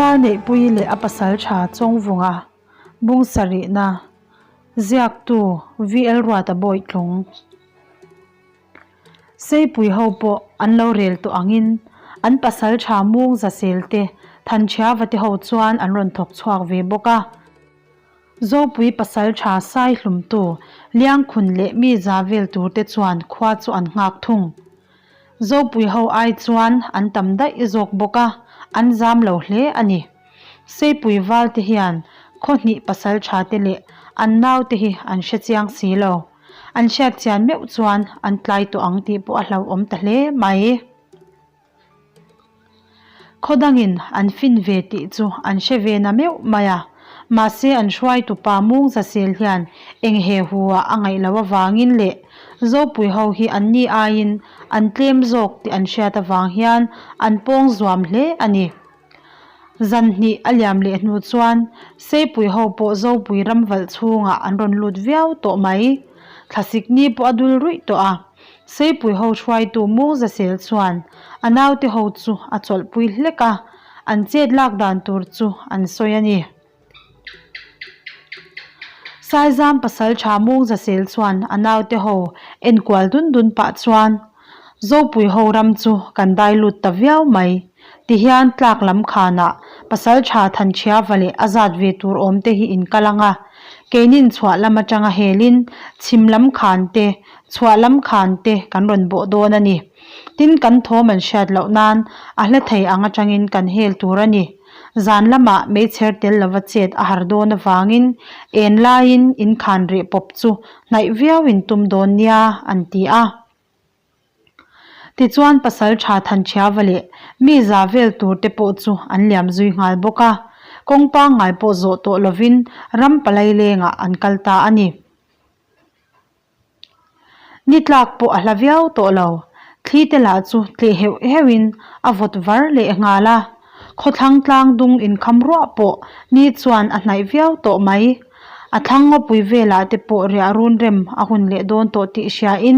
Darneihpuii leh a pasaltha Chawngvunga bung sarihna ziaktu VL Ruata Bawitlung. Seipui ho pawh an lo rel tawh angin an pasaltha mung zasel te Thanchhiava te ho chuan an rawn thawk chhuak ve bawk a. Zopui pasaltha sai hlumtu Liangkhun leh mi za vel tur te chuan khua chu an nghak thung. Zopui ho ai chuan an tam daih zawk bawk a, an zam lo hle a ni. Seipui val te hian khaw hnih pasaltha te leh an nau te hi an hre chiang si lo. An hriat chian meuh chuan an tlai tawh ang tih pawh a hlauhawm ta hle mai. Khaw dangin an fin ve tih chu an hre ve na meuh mai a, mahse an hruaitu pa mung zasel hian eng he hu ah a ngaih loh avangin leh Zopui ho hi an ni aiin an tlem zawk tih an hriat avang hian an pawng zuam hle a ni. Zan hnih a liam leh hnu chuan Seipui ho pawh Zopui ram valh chhungah an rawn lut viau tawh mai. Thlasik ni pawh a dul ruih tawh a. Seipui ho hruaitu Mungzasel chuan a naute ho chu a chawlhpui hlek a, an chet lak dan tur chu an sawi a ni. Saizam pasaltha Mungzasel chuan a naute ho enkual dun dun pah chuan, Zopui ho ram chu kan dai lut ta viau mai. Tihian tlak lam khanah pasaltha Thanchhiava leh a zat ve tur awm te hi in kal ang a, keinin chhuah lam atanga helin chhim lam khan te, chhuah lam khan te kan rawn bawh dawn a ni. Tin kan thawm an hriat loh nan a hla thei ang atangin kan hel tur a ni. Zan lamah meichher tel lova chet a har dawn avangin en laiin in khan reh pawp chu hnaih viau in tum dawn nia an ti a. Tichuan pasal tha Thanchhiava leh mi za vel tur te pawh chu an liam zui nghal bawk a, kawng pangngai pawh zawh tawh lovin ram palai lengah an kal ta a ni. Ni tlak pawh a hla viau tawh lo, thli te lah chu tleh heuh heuhin a vawt var leh nghal a, khawthlang tlang dung inkham ruah pawh ni chuan a hnaih viau tawh mai. A thlang ngawpui velah te pawh riah run rem a hun leh dawn tawh tih hriain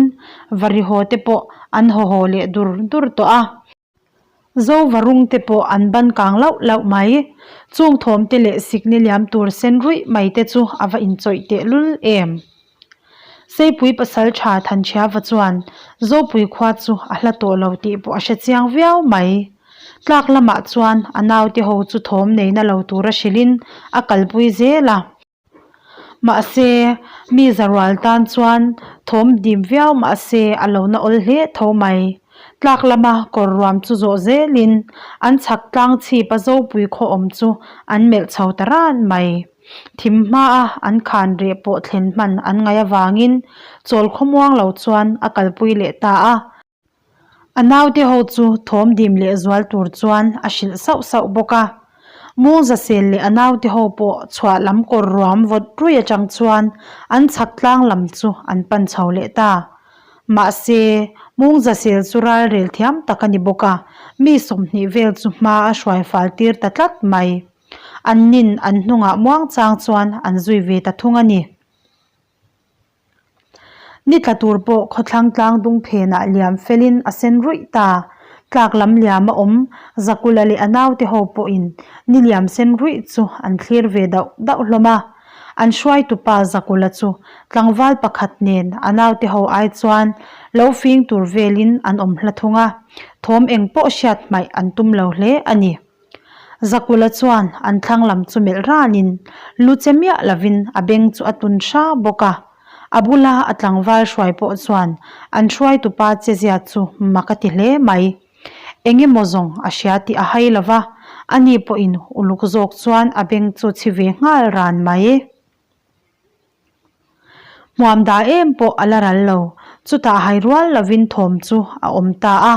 varihaw te pawh an haw haw leh dur dur tawh a. Zo varung te pawh an ban kang lauh lauh mai. Chung thawm te leh sikni liam tur sen ruih mai te chu a va inchawih teh lul em. Seipui pasal tha Thanchhiava chuan Zopui khua chu a hla tawh lo tih pawh a hre chiang viau mai. Tlak lamah chuan a naute ho chu thawm neina lo tura hrilhin a kalpui zel a. Mahse, mi zarual tan chuan thawm dim viau mahse a lo na awl hle tho mai. Tlak lama kawr ruam chu zawh zelin an chhak tlang chhip a Zopui khaw awm chu an melh chho ta ran mai. Thim hmaa an khan reh pawh thlen hman an ngaih avangin chawl khawmuang lo chuan a kalpui leh ta a. A naute ho chu thawm dim leh zual tur chuan a hrilh sauh sauh bawk a. Mungzasel leh a naute ho pawh chhuah lam kawr ruam vawt ruih atang chuan an chhak tlang lam chu an pan chho leh ta. Mahse, Mungzasel chu ralrel thiam tak a ni bawk a, mi 20 vel chu hma a hruai fal tir ta tlat mai. An nin an hnungah muangchang chuan an zui ve ta thung a ni. Ni tla tur pawh khawthlang tlang dung phenah liam felin a sen ruih ta. Tlak lam liam a awm, Zakula leh a naute ho pawhin ni liam sen ruih chu an thlir ve dauh dauh hlawm a. An hruaitupa Zakula chu tlangval pakhat nen a naute ho ai chuan lo fing tur velin an awm hla thung a, thawm eng pawh hriat hmaih an tum lo hle a ni. Zakula chuan an thlang lam chu melh ranin lu che miah lovin a beng chu a tun hra bawk a. A bula a tlangval hruai pawh chuan an hruaitupa che zia chu mak a ti hle mai. Eng emaw zawng a hria tih a hai lo va, ani pawhin uluk zawk chuan a beng chu chhi ve nghal ran mai. Hmuam dah em pawh a la ral lo, chutah hai rual lovin thawm chu a awm ta a.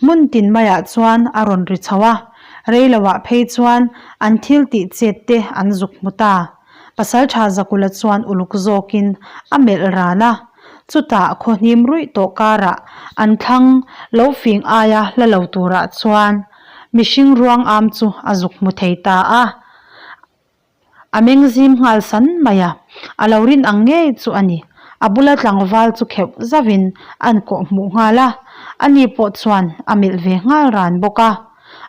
Hmun tin maiah chuan a rawn ri chho a, reiloah phei chuan an thil tih chet te an zuk hmu ta. Pasaltha Zakula chuan uluk zawkin a melh ran a, chutah khaw hnim ruih tawh karah an thlang lo fing aia hla lo turah chuan mihring ruang am chu a zuk hmu thei ta a. A meng zim nghal san mai a, a lo rin ang ngei chu a ni. A bula tlangval chu kheuh zauhin an kawh hmuh nghal a, ani pawh chuan a melh ve nghal ran bawk a.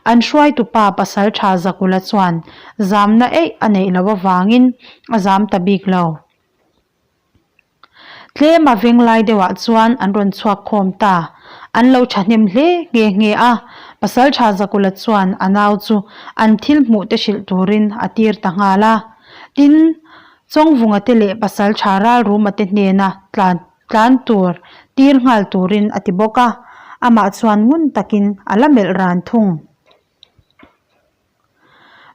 An hruaitupa Pasalṭha Zakula chuan zamna eih a neih loh avangin a zam ta bik lo. Tlema venglai deuhah chuan an rawn chhuak khawm ta. An lo thahnem hle nghe nghe a, Pasalṭha Zakula chuan a nau chu an thil hmuh te hrilh turin a tir ta nghal a. Tin, Chawngvunga te leh Pasalṭha Ralruma te hnena tlan tlan tur tir nghal turin a ti bawk a, amah chuan ngun takin a la melh ran thung.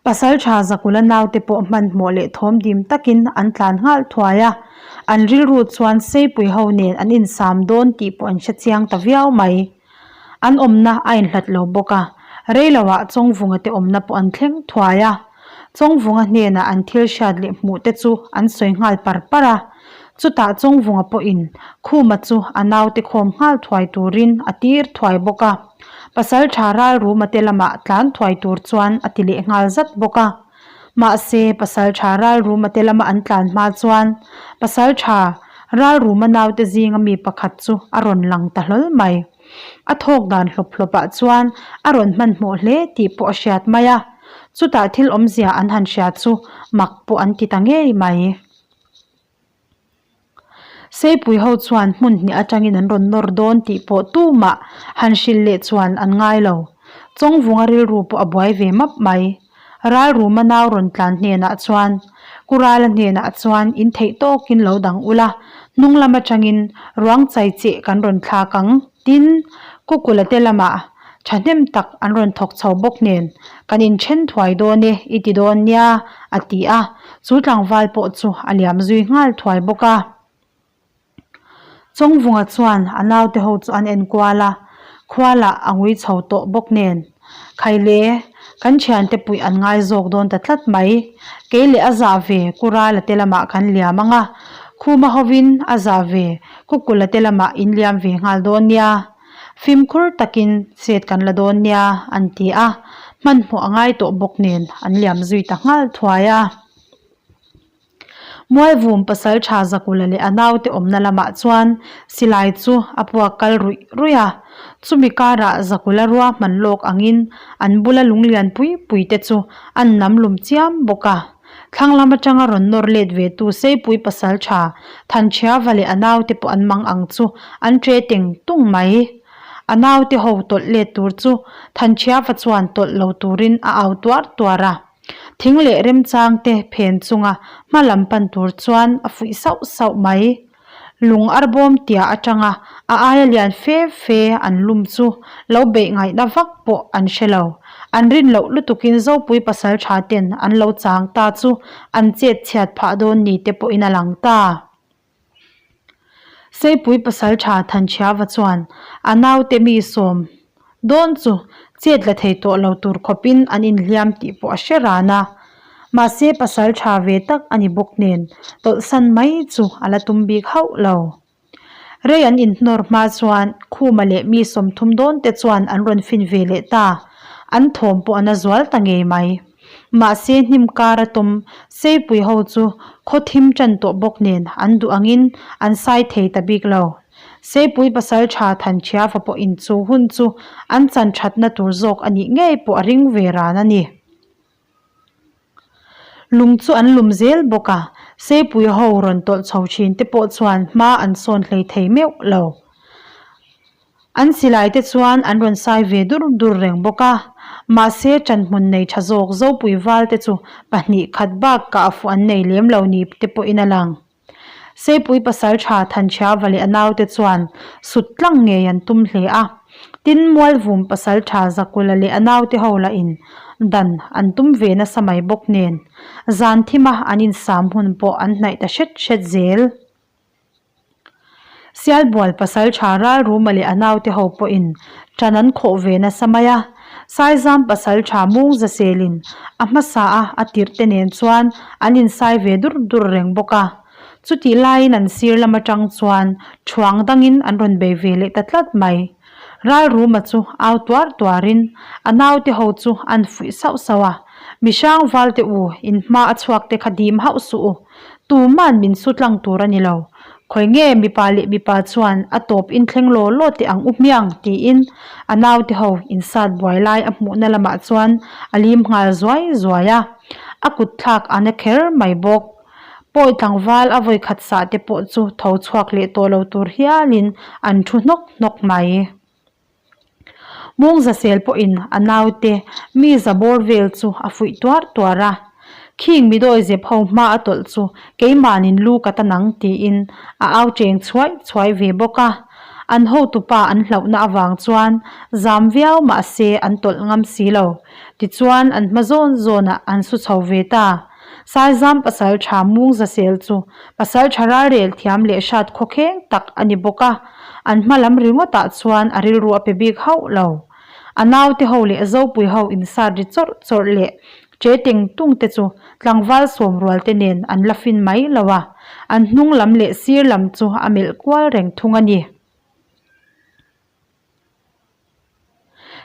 Pasalṭha Zakula naute pawh hmanhmawh leh thawm dim takin an tlan nghal thuai a, an rilru chuan Seipui ho nen an insam dawn tih pawh an hre chiang ta viau mai. An awmna a inhlat lo bawk a, reiloah Chawngvunga te awmna pawh an thleng thuai a. Chawngvunga hnenah an thil hriat leh hmuh te chu an sawi nghal par par a. Chutah Chawngvunga pawhin Khuma chu a naute khawm nghal thuai turin a tir thuai bawk a. Pasalṭha Ralruma te lamah tlan thuai tur chuan a ti leh nghal zat bawk a. Mahse, Pasalṭha Ralruma te lama an tlan hma chuan Pasalṭha Ralruma naute zinga mi pakhat chu a rawn lang ta hlawl mai. A thawk dan hlawp hlawpah chuan a rawn hmanhmawh hle tih pawh a hriat mai a. Chutah thil awmzia an han hria chu mak pawh an ti ta ngei mai. Seipui ho chuan hmun hnih atangin an rawn nawr dawn tih pawh tumah han hrilh leh chuan an ngai lo. Chawngvunga rilru pawh a buai ve map mai. Ralruma nau rawn tlan hnenah chuan, Kurala hnenah chuan in theih tawkin lo dang ula, hnung lam atangin ruang chai cheh kan rawn thlak ang. Tin, Kukula te lamah thahnem tak an rawn thawk chho bawk nen, kan inthen thuai dawn e i ti dawn nia, a ti a, chu tlangval pawh chu a liam zui nghal thuai bawk a. Chawngvunga chuan a naute ho chu an enkual a, khualah a ngui chho tawh bawk nen, Khaile, kan thiante puih an ngai zawk dawn ta tlat mai. Kei leh a zah ve Kurala te lamah kan liam ang a, Khuma hovin a zah ve Kukula te lamah in liam ve nghal dawn nia. Fimkhur takin chet kan la dawn nia, an ti a, hmanhmawh a ngai tawh bawk nen an liam zui ta nghal thuai a. Mualvum Pasalṭha Zakula leh a naute awmna lamah chuan silai chu a puak kal ruih ruih a. Chumi karah Zakula ruahman lawk angin an bula lunglian pui pui te chu an nam lum chiam bawk a. Thlang lam atanga rawn nawr let ve tu Seipui Pasalṭha Thanchhiava leh a naute pawh an mang ang chu an ṭe teng tung mai. A naute ho tawlh let tur chu Thanchhiava chuan tawlh lo turin a au tuar tuar a. Thing leh remchang te phen chunga hma lam pan tur chuan a fuih sauh sauh mai. Lung arbawm tia atanga a aia lian fe fe an lum chu lo beih ngaihna vak pawh an hre lo. An rin loh lutukin Zopui pasal tha ten an lo chang ta chu an chet chhiat phah dawn ni te pawhin a lang ta. Seipui pasalṭha Thanchhiava chuan a naute mi sawm dawn chu chet la thei tawh lo tur khawpin an inhliam tih pawh a hre ran a. Mahse pasalṭha ve tak a ni bawk nen tawlhsan mai chu a la tum bik hauh lo. Rei an inhnawr hma chuan Khuma leh mi 30 dawn te chuan an rawn fin ve leh ta. An thawm pawh a na zual ta ngei mai. Mahse hnim kar a tawm Seipui ho chu khaw thim tan tawh bawk nen an duh angin an sai thei ta bik lo. Seipui pasal tha Thanchhiava pawhin chu hun chu an chan thatna tur zawk a nih ngei pawh a ring ve ran a ni. Lung chu an lum zel bawk a, Seipui ho rawn tawlh chho thin te pawh chuan hma an sawn hlei thei meuh lo. An silai te chuan an rawn sai ve dur dur reng bawk a, mahse ṭanhmun nei ṭha zawk Zopui val te chu pahnih khat bak kah fuh an nei lem lo ni te pawhin a lang. Seipui pasalṭha Thanchhiava leh a naute chuan sut tlang ngei an tum hle a, tin Mualvum pasalṭha Zakula leh a naute ho lahin dan an tum ve nasa mai bawk nen zan thima an insam hun pawh an hnaih ta hret hret zel. Sialbual pasalṭha Ralruma leh a naute ho pawhin ṭan an khawh ve nasa mai a, Saizam pasalṭha Mungzaselin a hmasa a a tirhte nen chuan an insai ve dur dur reng bawk a. Chutih laiin an sir lam aṭang chuan ṭhuang dangin an rawn bei ve leh ta tlat mai. Ralruma chu au tuar tuarin a naute ho chu an fuih sauh sauh a, Mihrang valte u, in hma a chhuak te kha dim hauh suh u. Tuman min su tlang tur a ni lo. Khawi nge mipa leh mipa chuan a tawp in thleng law law teh ang u hmiang tiin a naute ho insat buai lai a hmuhna lamah chuan a lim nghal zuai zuai a, a kut thlak a na kher mai bawk. Pawi tlangval a vawi khat sah te pawh chu tho chhuak leh tawh lo tur hialin an thu hnawk hnawk mai. Mawngzasel pawhin a naute mi za bawr vel chu a fuih tuar tuar a, Khing midawi zep ho hma a tawlh chu keimanin lu ka ta nang tiin a au cheng chhuai chhuai ve bawk a. An hotupa an hlauhna avang chuan zam viau mahse an tawlh ngam si lo. Tichuan an hma zawn zawnah an su chho ve ta. Saizam pasal tha Mungzasel chu pasal tha ralrel thiam leh hrat khawkheng tak a ni bawk a, an hma lam ringawtah chuan a rilru a pe bik hauh lo. A naute ho leh Zopui ho insat ri chawrh chawrh leh che teng tung te chu tlangval sawm rual te nen an la fin mai lo a, an hnung lam leh sir lam chu a melh kual reng thung a ni.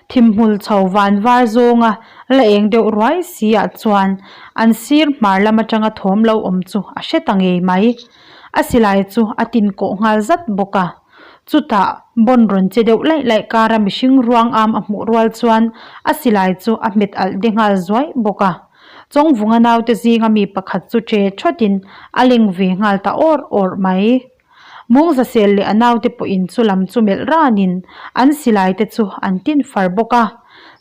Thimhmul chho van var zawnga la eng deuh ruai si ah chuan an sir hmar lam atanga thawm lo awm chu a hre ta ngei mai. A silai chu a tin kawh nghal zat bawk a. Chutah bawn rawn che deuh laih laih kara mihring ruang am a hmuh rual chuan a silai chu a hmet alh de nghal zuai bawk a. Chawngvunga naute zinga mi pakhat chu che thawtin a leng ve nghal ta awr awr mai. Mungzasel leh a naute pawhin chu lam chu melh ranin an silai te chu an tin far bawk a.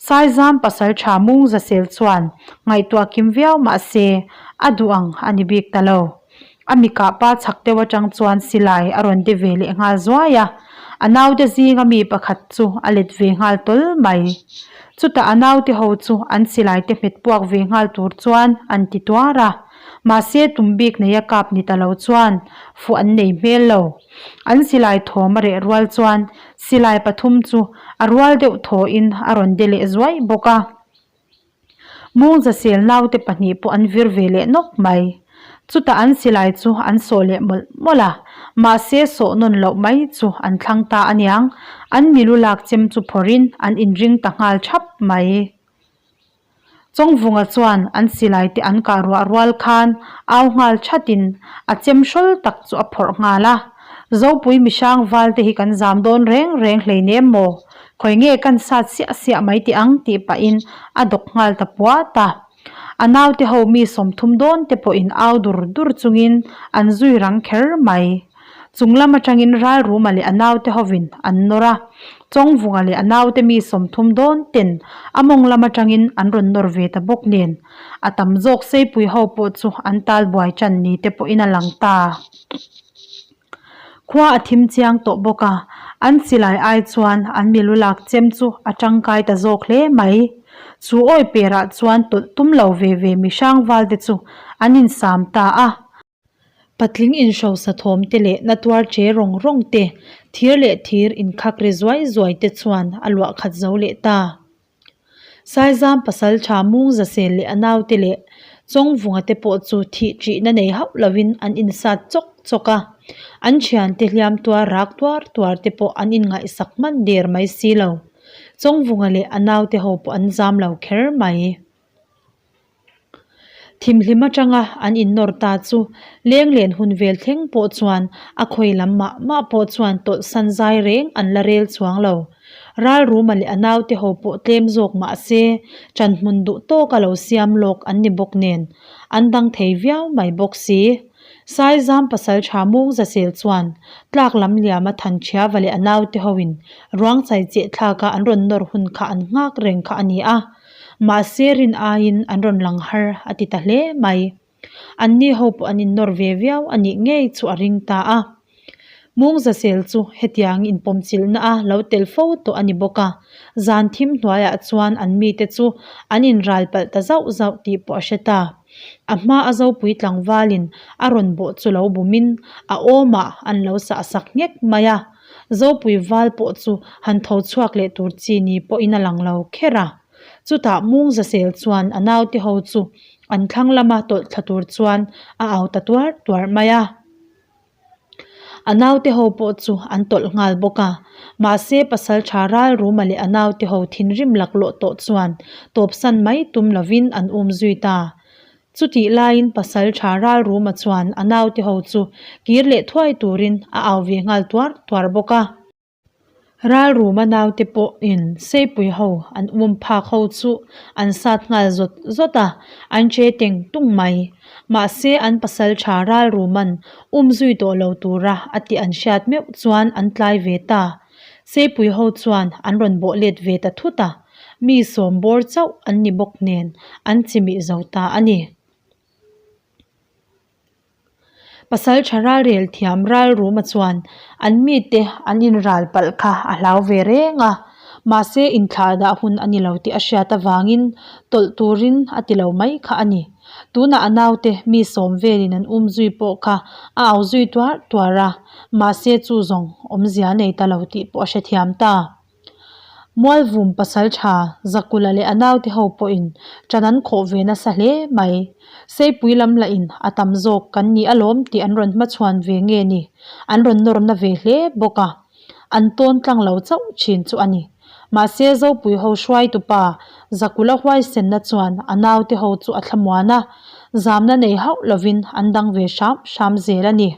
Saizam pasal tha Mungzasel chuan ngaihtuah kim viau mah se a duh ang a ni bik ta lo. A mikah pa chhak deuh atang chuan silai a rawn de ve leh nghal zuai a, a naute zinga mi pakhat chu a let ve nghal tawl mai. Chutah a naute ho chu an silai te hmet puak ve nghal tur chuan an ti tuar a. Mahse tum bik neia kap ni ta lo chuan fuh an nei hmel lo. An silai thawm a reh rual chuan silai pathum chu a rual deuh thawhin a rawn de leh zuai bawk a. Mungzasel naute pahnih pawh an vir ve leh nawk mai. Chutah an silai chu an sawh leh mawlh mawlh a, mahse sawh nawn loh mai chu an thlang ta aniang. An milu lak chem chu phawrhin an inring ta nghal thap mai. Chawngvunga chuan an silai te an kah ruah rual khan au nghal thatin a chem hrawl tak chu a phawrh nghal a. Zopui mihrang val te hi kan zam dawn reng reng hleinem maw? Khawi nge kan sat siah siah mai teh ang tih pahin a dawk nghal ta puat a. A naute ho mi 30 dawn te pawhin au dur dur chungin an zui rang kher mai. Chung lam atangin Ralruma leh a naute hovin an nawr a, Chawngvunga leh a naute mi 30 dawn ten a mawng lam atangin an rawn nawr ve ta bawk nen, a tam zawk Seipui ho pawh chu an tal buai tan ni te pawhin a lang ta. Khua a thim chiang tawh bawk a, an silai ai chuan an milu lak chem chu a tangkai ta zawk hle mai. Chu awi perah chuan tawlh tum lo ve ve mi hrangval te chu an insam ta a. Patling inhrosa thawm te leh na tuar che rawng rawng te, thir leh thir inkhak ri zuai zuai te chuan a luah khat zo leh ta. Saizam pasal tha Mungzasel leh a naute leh Chawngvunga te pawh chu thih ṭihna nei hauh lovin an insat chawk chawk a, an ṭhiante hliam tuar rak tuar tuar te pawh an inngaihsak hman der mai si lo. Chawngvunga leh a naute ho pawh an zam lo kher mai. Thimhlim atanga an innawr ta chu lenglen hun vel thleng pawh chuan a khawi lam mah mah pawh chuan tawlh san zai reng an la rel chuang lo. Ralruma leh a naute ho pawh tlem zawk mah se ṭanhmun duh tawka lo siam lawk an ni bawk nen an dang thei viau mai bawk si. Saizam pasal tha Mungzasel chuan tlak lam liama Thanṭhiava leh a naute hoin ruang chai cheh thlaka an rawn nawr hun kha an nghak reng kha a ni a. Mahse rin aiin an rawn lang har a ti ta hle mai. Anni ho pawh an innawr ve viau a nih ngei chu a ring ta a. Mungzasel chu hetiang inpawmchilhna a lo tel fo tawh a ni bawk a, zan thim hnuaiah chuan an mite chu an inral palh ta zauh zauh tih pawh a hre ta. A hma a zopui tlangvalin a rawn bawh chu lo bumin a awmah an lo sah sak nghek mai a. Zopui val pawh chu han tho chhuak leh tur chi ni pawhin a lang lo kher a. Chutah Mungzasel chuan a naute ho chu an thlang lama tawlh thla tur chuan a au ta tuar tuar mai a. A naute ho pawh chu an tawlh nghal bawk a. Mahse Pasaltha Ralruma leh a naute ho thinrim laklawh tawh chuan tawpsan mai tum lovin an um zui ta. Chutih laiin Pasalṭha Ralruma chuan a naute ho chu kir leh thuai turin a au ve nghal tuar tuar bawk a. Ralruma naute pawhin Seipui ho an um phak ho chu an sat nghal zawt zawt a, an che teng tung mai. Mahse an Pasalṭha Ralruma'n um zui tawh lo tura a tih an hriat meuh chuan an tlai ve ta. Seipui ho chuan an rawn bawh let ve ta thut a, mi sawmbawr chauh an ni bawk nen an chimih zo ta a ni. Pasal tha ralrel thiam Ralruma chuan an mite an inral palh kha a hlau ve reng a, mahse inthlah dah hun a ni lo tih a hriat avangin tawlh turin a ti lo mai kha a ni. Tunah a naute mi sawm velin an um zui pawh kha a au zui tuar tuar a, mahse chu zawng awmzia nei ta lo tih pawh a hrethiam ta. Mualvum pasal tha Zakula leh a naute ho pawhin ṭan an khawh ve nasa hle mai. Seipui lam lahin a tam zawk kan ni alawm tih an rawn hmachhuan ve nge ni? An rawn nawrna ve hle bawk a, an tawn tlang lo chauh thin chu a ni. Mahse Zopui ho hruaitupa Zakula huaisenna chuan a naute ho chu a thlamuan a, zamna nei hauh lovin an dang ve hram hram zel a ni.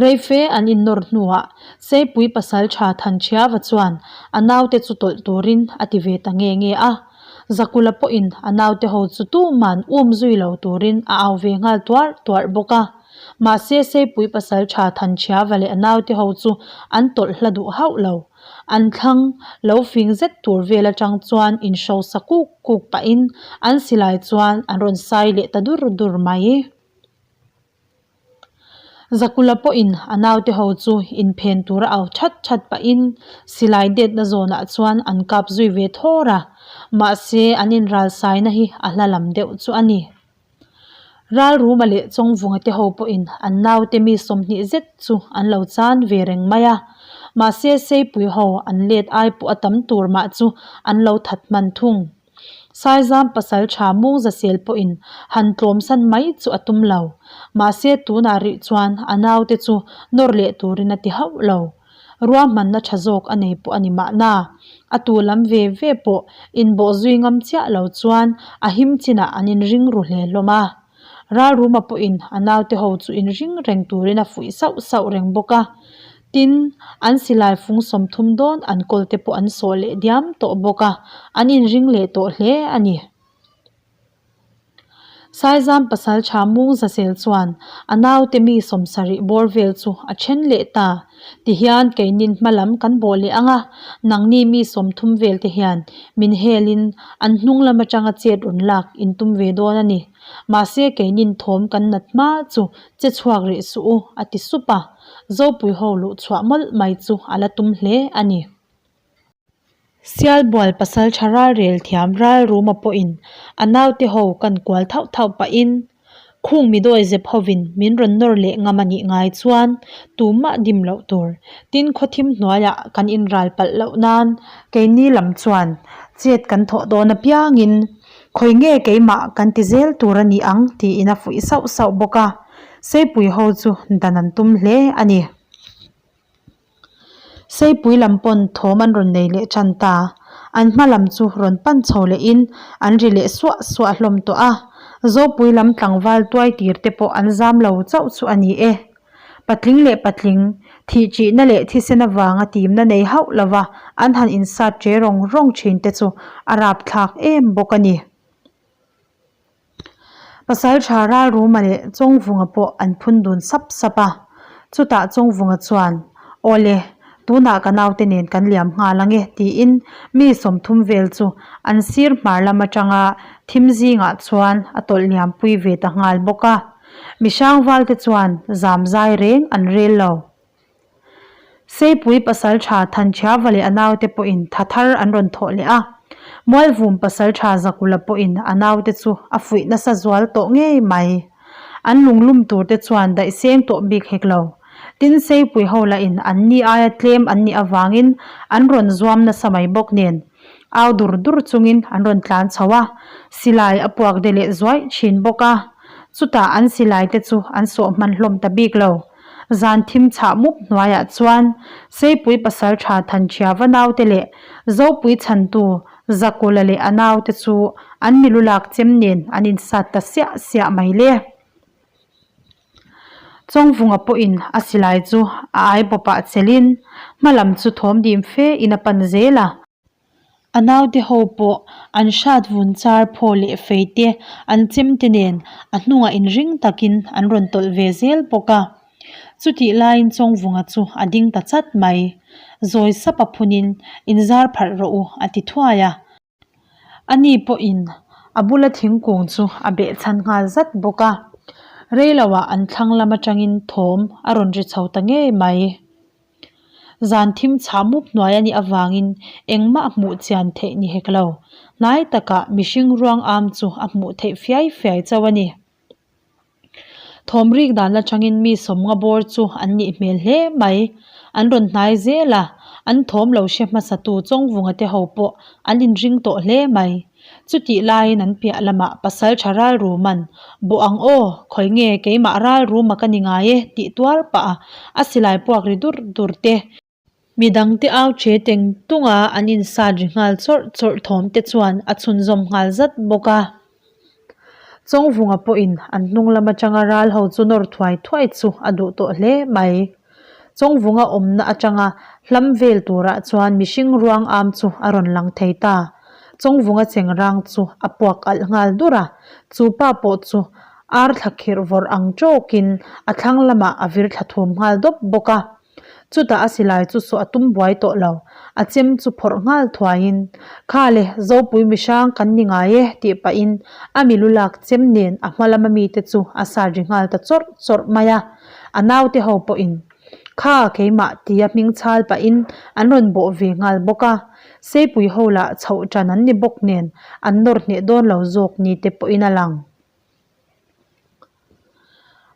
Reife an innawr hnuah Seipui pasal tha Thanchhiava chuan a naute chu tawlh turin a ti ve ta nge nge a. Zakula pawhin a naute ho chu tuman um zui lo turin a au ve nghal tuarh tuarh bawk a. Mahse Seipui pasal tha Thanchhiava leh a naute ho chu an tawlh hla duh hauh lo. An thlang lo fing zet tur vel atang chuan inhrosa kuk kuk pahin an silai chuan an rawn sai leh ta dur dur mai. Zakula pawhin a naute ho chu inphen tura au that that pahin silai detna zawnah chuan an kap zui ve thawr a, mahse an inralsaina hi a hla lam deuh chu a ni. Ralruma leh Chawngvunga te ho pawhin an naute mi 20 zet chu an lo chan ve reng mai a, mahse Seipui ho an let ai pawh a tam tur mah chu an lo that hman thung. Saizam pasal tha Mungzasel pawhin han tlawmsan mai chu a tum lo. Mahse tunah rih chuan a naute chu nawr leh turin a ti hauh lo. Ruahmanna tha zawk a nei pawh a ni mahna. A tu lam ve ve pawh inbawh zui ngam chiah lo chuan a him chinah an inring ru hle hlawm a. Ralruma pawhin a naute ho chu inring reng turin a fuih sauh sauh reng bawk a. Tin, an silai fung 30 dawn an kawl te pawh an sawh leh diam tawh bawk a, an inring leh tawh hle a ni. Saizam pasal tha Mungzasel chuan a naute mi 70 bawr vel chu a then leh ta. Tihian keinin hma lam kan bawh leh ang a, nangni mi 30 vel te hian min helin an hnung lam atanga chet rawn lak in tum ve dawn a ni. Mahse keinin thawm kan nat hma chu che chhuak rih suh u, a ti sup a. Zopui ho luh chhuah mawlh mai chu a la tum hle a ni. Sialbual pasal tha ralrel thiam Ralruma pawhin a naute ho kan kual thauh thauh pahin khung mi dawi zep hovin min rawn nawr leh ngam a nih ngai chuan tumah dim loh tur tin khawthim hnuaiah kan inral palh loh nan keini lam chuan chet kan thawh dawn apiangin Khawi nge keimah kan ti zel tur a ni ang tiin a fuih sauh sauh bawk a, Seipui ho chu dan an tum hle a ni. Seipui lam pawn thawm an rawn nei leh tan ta, an hma lam chu rawn pan chho lehin an ri leh suah suah hlawm tawh a, Zopui lam tlangval tuai tir te pawh an zam lo chauh chu a ni e. Patling leh patling, thihchihna leh thisen avanga timna nei hauh lova an han insat che rawng rawng thin te chu a rapthlak em bawk a ni. Pasal tha Ralruma leh Chawngvunga pawh an phun dun sap sap a, chutah Chawngvunga chuan, Awle, tunah ka naute nen kan liam nghal ang e tiin mi 30 vel chu an sir hmar lam atanga thim zingah chuan a tawlh liampui ve ta nghal bawk a. Mi hrangval te chuan zam zai reng an rel lo. Seipui pasal tha Thanchhiava leh a naute pawhin tha thar an rawn thawh leh a. Mualvum pasal tha Zakula pawhin a naute chu a fuih nasa zual tawh ngei mai. An lunglum tur te chuan daih seng tawh bik hek lo. Tin Seipui ho lahin an ni aia tlem an nih avangin an rawn zuam nasa mai bawk nen. Au dur dur chungin an rawn tlan chho a, silai a puak de leh zuaih thin bawk a. Chutah an silai te chu an sawh hman hlawm ta bik lo. Zan thim chhah mup hnuaiah chuan Seipui pasal tha Thanchhiava naute leh Zopui chhantu. Zakula leh a naute chu an milu lak chem nen an insat ta siah siah mai le. Chawngvunga pawhin a silai chu a ai bawpah chelhin hma lam chu thawm dim fe in a pan zel a. A naute ho pawh an hrat vun char phaw leh fei te an chem te nen a hnungah inring takin an rawn tawlh ve zel bawk a. Chutih laiin Chawngvunga chu a ding ta chat mai. Zawi sap a phunin, Inzar pharh rawh u a ti thuai a. Ani pawhin a bula thingkung chu a behchhan nghal zat bawk a. Reiloah an thlang lam atangin thawm a rawn ri chho ta ngei mai. Zan thim chhah mup hnuai a nih avangin engmah hmuh chian theih ni hek lo. Hnai takah mihring ruang am chu a hmuh theih fiai fiai chauh a ni. Thawm rik dan atangin mi sawmnga bawr chu an nih hmel hle mai. An rawn hnai zel a, an thawm lo hre hmasatu Chawngvunga te ho pawh an inring tawh hle mai. Chutih laiin an piah lamah pasal tha ral ruman, Bawh ang aw, khawi nge keimah ral ruma ka ni ngai e tih tuar pah a, a silai puak ri dur dur te. Midangte au che teng tunga an insat ri nghal chawrh chawrh thawm te chuan a chhunzawm nghal zat bawk a. Chawngvunga pawhin an hnung lam atanga ral ho chu nawr thuai thuai chu a duh tawh hle mai. Chawngvunga awmna atanga hlam vel turah chuan mihring ruang am chu a rawn lang thei ta. Chawngvunga chengrang chu a puak alh nghal dur a, chu pa pawh chu ar thla khirh vawrh ang tawkin a thlang lamah a vir thla thum nghal dawp bawk a. Chutah a silai chu sawh a tum buai tawh lo, a chem chu phawrh nghal thuaiin, Kha le, Zopui mihrang kan ni ngai e, tih pahin a milu lak chem nen a hma lama mite chu a sat ri nghal ta chawrh chawrh mai a. A naute ho pawhin, Kha, keimah, tia hming chhal pahin an rawn bawh ve nghal bawk a. Seipui ho lah chhoh ṭan an ni bawk nen an nawr hneh dawn lo zawk ni te pawhin a lang.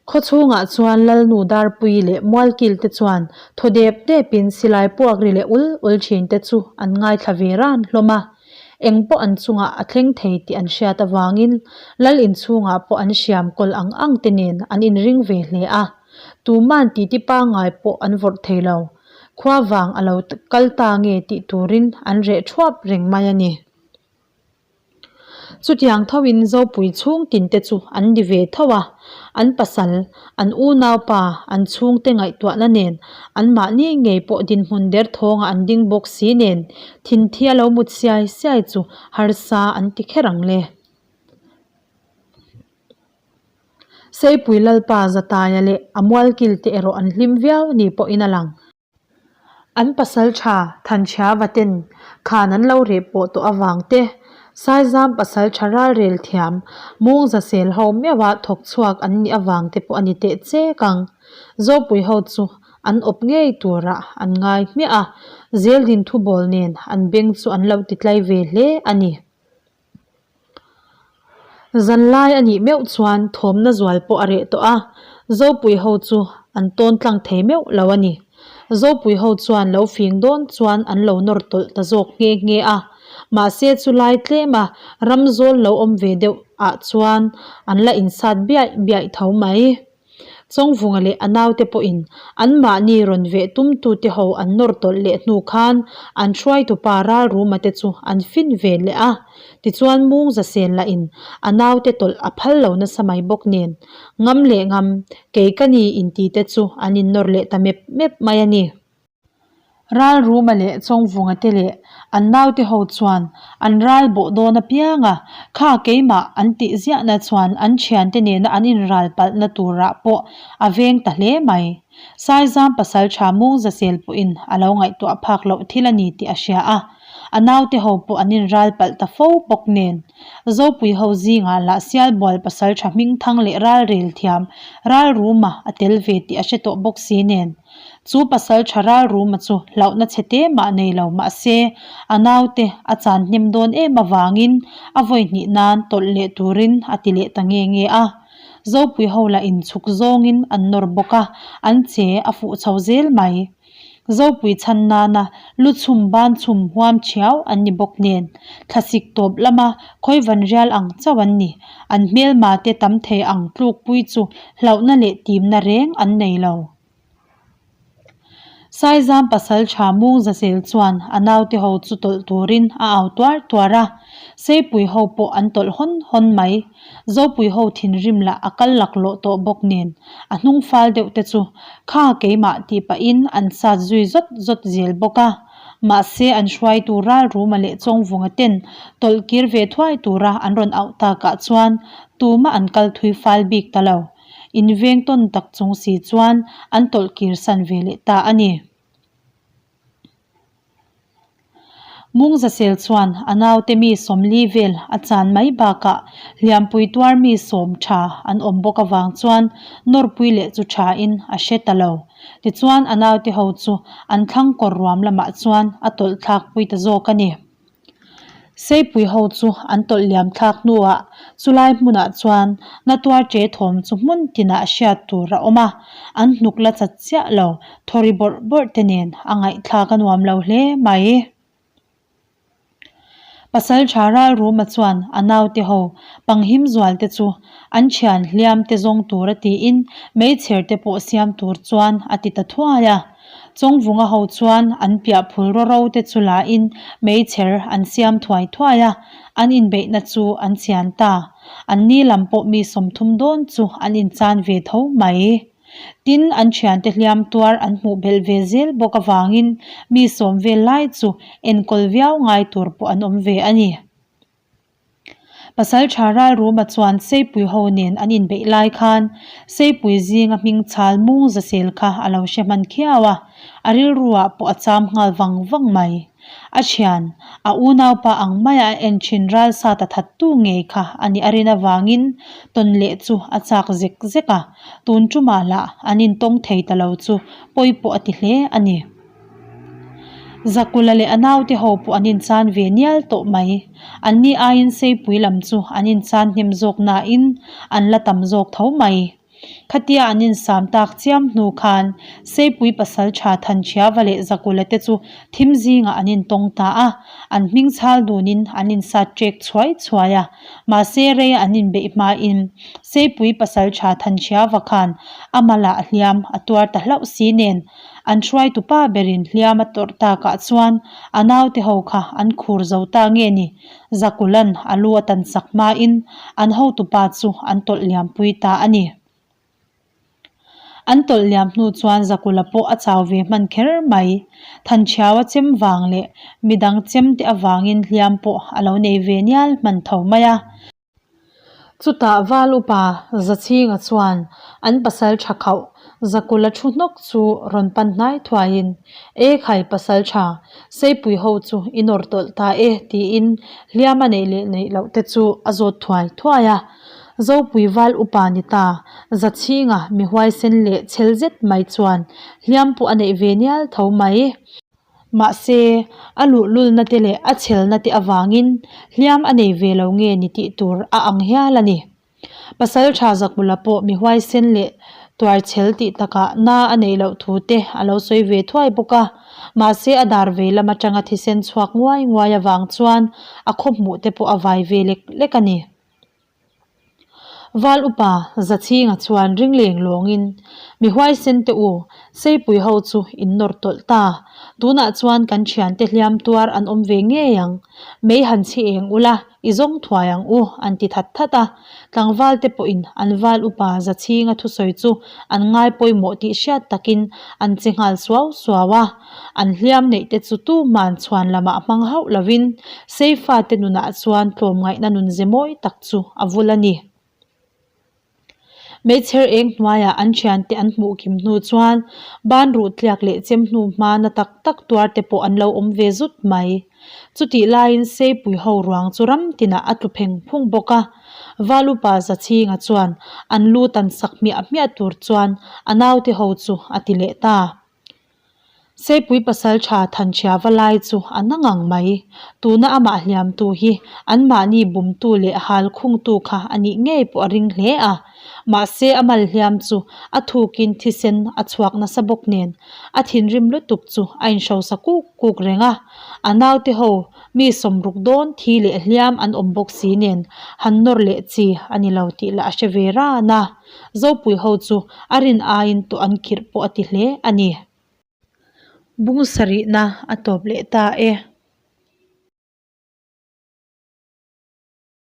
Khaw chhungah chuan Lalnu Darpui leh Mualkil te chuan thaw dep depin silai puak ri leh ul ul thin te chu an ngaithla ve ran hlawm a. Eng pawh an chungah a thleng thei tih an hriat avangin Lal inchhungah pawh an hriam kawl ang ang te nen an inring ve hle a. Tuman titi pangngai pawh an vawrh thei lo. Khua vang a lo kal ta nge tih turin an reh thuap reng mai a ni. Chutiang thoin Zopui chhung tinte chu an ni ve tho a, an pasal, an unaupa, an chhungte ngaihtuahna nen anmahni ngei pawh dinhmun derthawngah an ding bawk si nen thinthia lo mut siai siai chu harsa an ti kher ang le. Seipui Lalpa Zataia leh a mualkilte erawh an hlim viau ni pawhin a lang. An pasal tha Thanchhia vaten khan an lo reh pawh tawh avang te, Saizam pasal tha ralrel thiam Mungza sel ho meuha thawk chhuak an nih avang te pawh a ni teh chek ang. Zopui ho chu an awp ngei turah an ngai hmiah a, Zeldin thubawl nen an beng chu an lo titlai ve hle a ni. Zanlai a nih meuh chuan thawmna zual pawh a reh tawh a, Zopui ho chu an tawn tlang thei meuh lo a ni. Zopui ho chuan lo fing dawn chuan an lo nawr tawlh ta zawk nghe nghe a, mahse chulai tlema ram zawl lo awm ve deuh ah chuan an la insat biaih biaih tho mai. Chawngvunga leh a naute pawhin anmahni rawn veh tumtute ho an nawr tawlh leh hnu khan an hruaitupa Ralruma te chu an fin ve leh a. Tichuan Mungza sel lahin a naute tawlh a phal lo nasa mai bawk nen, ngam leh ngam, kei ka ni intite chu an innawr leh ta mep mep mai a ni. Ralruma leh Chawngvunga te leh an naute ho chuan an ral bawh dawn apiang a, kha keimah an tih ziahna chuan an thiante nena an inral palhna turah pawh a veng ta hle mai. Saizam pasal tha Mungza sel pawhin a lo ngaihtuah phak loh thil a ni tih a hria a, a naute ho pawh an inral palh ta fo bawk nen. Zopui ho zingah lah Sialbual pasal tha hmingthang leh ralrel thiam Ralruma a tel ve tih a hre tawh bawk si nen. Chu pasal tha Ralruma chu hlauhna chhe te mah nei lo mah se, a naute a chan hnem dawn em avangin a vawi hnih nan tawlh leh turin a ti leh ta nge nge a. Zopui ho lah inchhuk zawngin an nawr bawk a, an che a fuh chho zel mai. Zopui chhan nana lu chhum ban chhum huam thiau an ni bawk nen, thlasik tawp lama khawivan rial ang chauh an ni. An hmelma te tam thei ang tlukpui chu hlauhna leh timna reng an nei lo. Saizam pasalṭha Mungzasel chuan a naute ho chu tawlh turin a au tuar tuar a, Seipui ho pawh an tawlh hawn hawn mai. Zopui ho thinrim lah a kal laklawh tawh bawk nen a hnung fal deuh te chu kha keimah tih pahin an sat zui zawt zawt zel bawk a. Mahse an hruaitu Ralruma leh Chawngvunga ten tawlh kir ve thuai tura an rawn auh takah chuan tumah an kal thui fal bik ta lo. Inveng tawn tak chung si chuan an tawlh kir san ve leh ta a ni. Mungzasel chuan a naute mi 40 vel a chan mai bakah hliampui tuar mi sawm tha an awm bawk avang chuan nawrpui leh chu thain a hre ta lo. Tichuan a naute ho chu an thlang kawr ruam lamah chuan a tawlh thlakpui ta zawk a ni. Seipui ho chu an tawlh liam thlak hnuah chulai hmunah chuan natuar che thawm chu hmun tinah hriat tur a awm a, an hnuk la chat chiah lo, thawri bawrh bawrh te nen a ngaihthlak a nuam lo hle mai. Pasaltha Ralruma chuan a naute ho panghim zual te chu an thian hliam te zawng tura tiin meichher te pawh siam tur chuan a ti ta thuai a. Chawngvunga ho chuan an piah phul ro ro te chu la in meichher an siam thuai thuai a, an inbeihna chu an chian ta. An ni lam pawh mi 30 dawn chu an inchan ve tho mai. Tin, an thiante hliam tuar an hmuh belh ve zel bawk avangin mi sawm vel lai chu enkawl viau ngai tur pawh an awm ve a ni. Pasaltha Ralruma chuan Seipui ho nen an inbeih lai khan Seipui zinga hming chhal mung zasel kha a lo hre hman khiau a, a rilruah pawh a cham nghal vang vang mai. A thian, a unaupa ang maia a en thin ralsata thattu ngei kha a nih a rin avangin tawn leh chu a chak zek zek a, tun tumah lah an intawng thei ta lo chu pawi pawh a ti hle a ni. Zakula leh a naute ho pawh an inchan ve nial tawh mai. Anni aiin Seipui lam chu an inchan hnem zawk nain an la tam zawk tho mai. Khatia an insam tak chiam hnu khan Seipui pasal tha Thanchhiava leh Zakula te chu thim zingah an intawng ta a, an hming chhal dunin an insat ṭek chhuai chhuai a. Mahse rei an inbeih hmain Seipui pasal tha Thanchhiava khan a malah hliam a tuar ta hlauh si nen An hruaitu pa berin hliam a tawrh takah chuan a naute ho kha an khur zo ta nge ni? Zakulan a lu a tan sak hmain an hotu pa chu an tawlh liam pui ta a ni. An tawlh liam hnu chuan Zakula pawh a chau ve hman kher mai. Thanchhiau a chem vang leh midang chem te avangin hliam pawh a lo nei ve nial hman tho mai a. Chutah Val upa Zachhinga chuan an pasal tha khauh Zakula thu hnawk chu rawn pan hnai thuaiin, E khai pasal tha, Seipui ho chu i nawr tawlh ta e tiin hliam a neih leh neih loh te chu a zawt thuai thuai a. Zopui Val upa ni ta Zachhinga mi huaisen leh chhel zet mai chuan hliam pawh a neih ve nial tho mai. Mahse, a luhlulna te leh a chhelna te avangin hliam a nei ve lo nge ni tih tur a ang hial a ni. Pasal tha Zakmula pawh mi huaisen leh tuarchhel tih takah na a neih loh thu te a lo sawi ve thuai bawk a. Mahse, a dar vei lam atanga thisen chhuak nguai nguai avang chuan a khaw hmuh te pawh a vai ve lek lek a ni. Val upa Zachhinga chuan ring leng lawngin, Mi huaisen te u, Seipui ho chu in nawr tawlh ta. Tunah chuan kan thiante hliam tuar an awm ve ngei ang. Mei han chhi eng ula, i zawng thuai ang u, an ti that that a. Tlangval te pawhin an val upa Zachhinga thusawi chu an ngai pawimawh tih hriat takin an che nghal suau suau a. An hliam neih te chu tuman chhuan lamah hmang hauh lovin Seifa te nunah chuan tlawmngaihna nun ze mawi tak chu a vul a ni. Meichher eng hnuaiah an thiante an hmuh kim hnu chuan ban ruh tliak leh chem hnu hma na tak tak tuar te pawh an lo awm ve zut mai. Chutih laiin Seipui ho ruang chu ram tinah a tlu pheng phung bawk a. Valupa Zachhinga chuan an lu tan sak hmiah hmiah tur chuan a naute ho chu a ti leh ta. Seipui pasal tha Thanchhia va lai chu a na ngang mai. Tuna amah hliamtu hi anmahni bumtu leh hal khungtu kha a nih ngei pawh a ring hle a. Mahse a mal hliam chu a thukin thisen a chhuak nasa bawk nen a thinrim lutuk chu a inhrosa kuk kuk reng a. A naute ho mi 60 dawn thi leh hliam an awm bawk si nen han nawr leh chi a ni lo tih lah a hre ve ran a. Zopui ho chu a rin aiin tawh an khirh pawh a ti hle a ni. Bung sarihna a tawp leh ta e.